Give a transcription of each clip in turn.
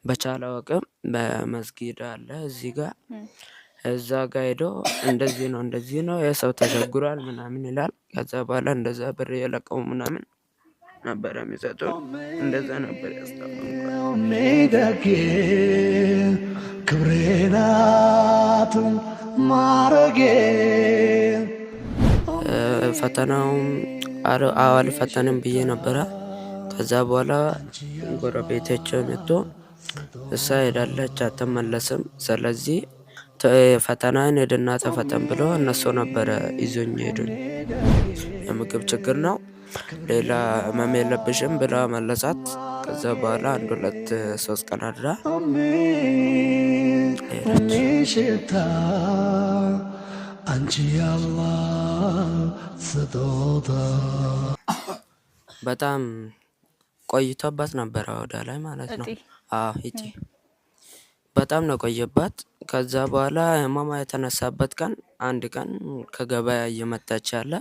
በቻለው አቅም በመስጊድ አለ እዚህ ጋር እዛ ጋ ሄዶ እንደዚህ ነው እንደዚህ ነው የሰው ተቸግሯል ምናምን ይላል። ከዛ በኋላ እንደዛ ብር የለቀሙ ምናምን ነበረ የሚሰጡ፣ እንደዛ ነበር ያስታመምኳት። ክብሬ ናት ማረጌ። ፈተናውም አዎ አልፈተንም ብዬ ነበረ። ከዛ በኋላ ጎረቤቶቼ መጥቶ እሷ ሄዳለች አትመለስም፣ ስለዚህ ፈተናን ሄድና ተፈተን ብሎ እነሱ ነበረ ይዞኝ ሄዱኝ። የምግብ ችግር ነው፣ ሌላ ህመም የለብሽም ብላ መለሳት። ከዛ በኋላ አንድ ሁለት ሶስት ቀን አድራ ሄደች። ሽታ አንቺ ያላህ ስጦታ። በጣም ቆይቶባት ነበረ ወደ ላይ ማለት ነው። አዎ እጢ በጣም ነው ቆየባት። ከዛ በኋላ ህመሟ የተነሳበት ቀን አንድ ቀን ከገበያ እየመጣች ያለ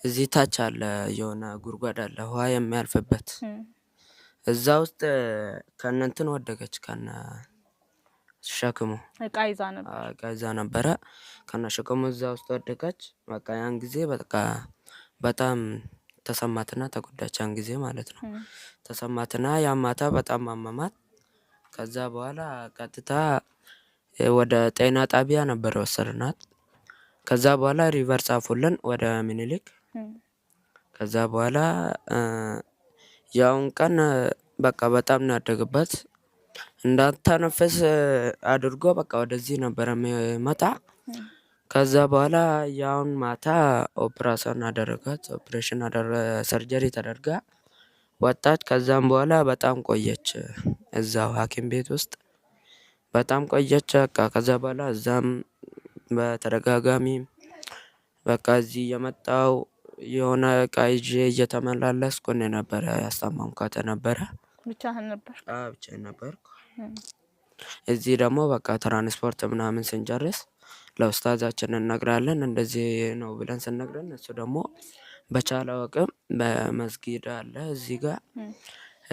እዚህ ታች አለ የሆነ ጉድጓድ አለ ውሃ የሚያልፍበት፣ እዛ ውስጥ ከነ እንትን ወደቀች፣ ከነ ሸክሙ። እቃ ይዛ ነበር። እቃ ይዛ ነበረ፣ ከነ ሸክሙ እዛ ውስጥ ወደቀች። በቃ ያን ጊዜ በቃ በጣም ተሰማትና ተጎዳች። ያን ጊዜ ማለት ነው ተሰማትና ያን ማታ በጣም አመማት። ከዛ በኋላ ቀጥታ ወደ ጤና ጣቢያ ነበር የወሰድናት። ከዛ በኋላ refer ጻፉልን ወደ ሚኒሊክ። ከዛ በኋላ ያውን ቀን በቃ በጣም ነው ያደገባት። እንዳታነፍስ አድርጎ በቃ ወደዚህ ነበረ የሚመጣ። ከዛ በኋላ ያውን ማታ ኦፕራሲዮን አደረጋት። ኦፕሬሽን surgery ተደርጋ ወጣች። ከዛም በኋላ በጣም ቆየች እዛው ሐኪም ቤት ውስጥ በጣም ቆየች። በቃ ከዛ በኋላ እዛም በተደጋጋሚ በቃ እዚህ እየመጣው የሆነ እቃ ይዤ እየተመላለስኩ እኔ ነበረ ያስታመምኳት ነበረ። ብቻህን ነበር? አዎ ብቻዬን ነበርኩ። እዚህ ደግሞ በቃ ትራንስፖርት ምናምን ስንጨርስ ለኡስታዛችን እንነግራለን፣ እንደዚህ ነው ብለን ስንነግረን እሱ ደግሞ በቻለው አቅም በመስጊድ አለ እዚህ ጋር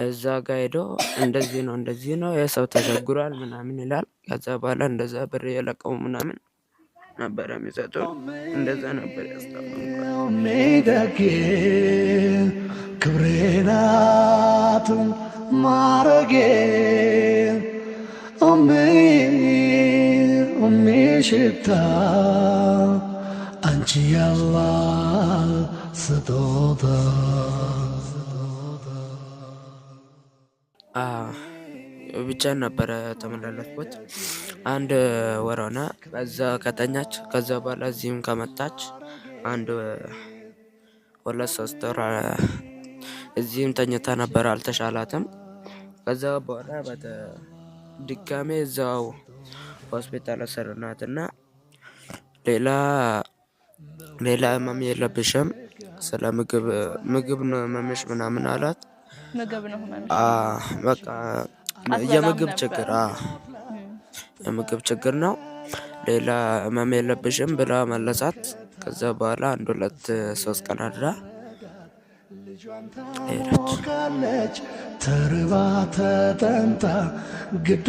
እዛ ጋ ሄዶ እንደዚህ ነው እንደዚህ ነው የሰው ተቸግሯል ምናምን ይላል። ከዛ በኋላ እንደዛ ብር የለቀሙ ምናምን ነበረ የሚሰጡ፣ እንደዛ ነበር ያስታመምኳት። ደጌ ክብሬ ናት ማረጌ ኡሜ ሽታ አንቺ ያላህ ስጦታ። ብቻዬን ነበረ ተመላለስኩት። አንድ ወር ሆነ በዛ ከተኛች። ከዛ በኋላ እዚህም ከመጣች አንድ ሁለት ሶስት ወር እዚህም ተኝታ ነበረ፣ አልተሻላትም። ከዛ በኋላ ድጋሜ እዛው ሆስፒታል ወሰድናትና ሌላ ህመም የለብሽም፣ ስለ ምግብ ምግብ ነው ህመምሽ ምናምን አላት። ምግብ ነው ህመምሽ? በቃ አትበላም የምግብ ነበር? ችግር፣ የምግብ ችግር ነው፣ ሌላ ህመም የለብሽም ብላ መለሳት። ከዛ በኋላ አንድ ሁለት ሶስት ቀን አድራ ሄደች። ታሞቃለች ተርባ ተጠምታ ግዷ።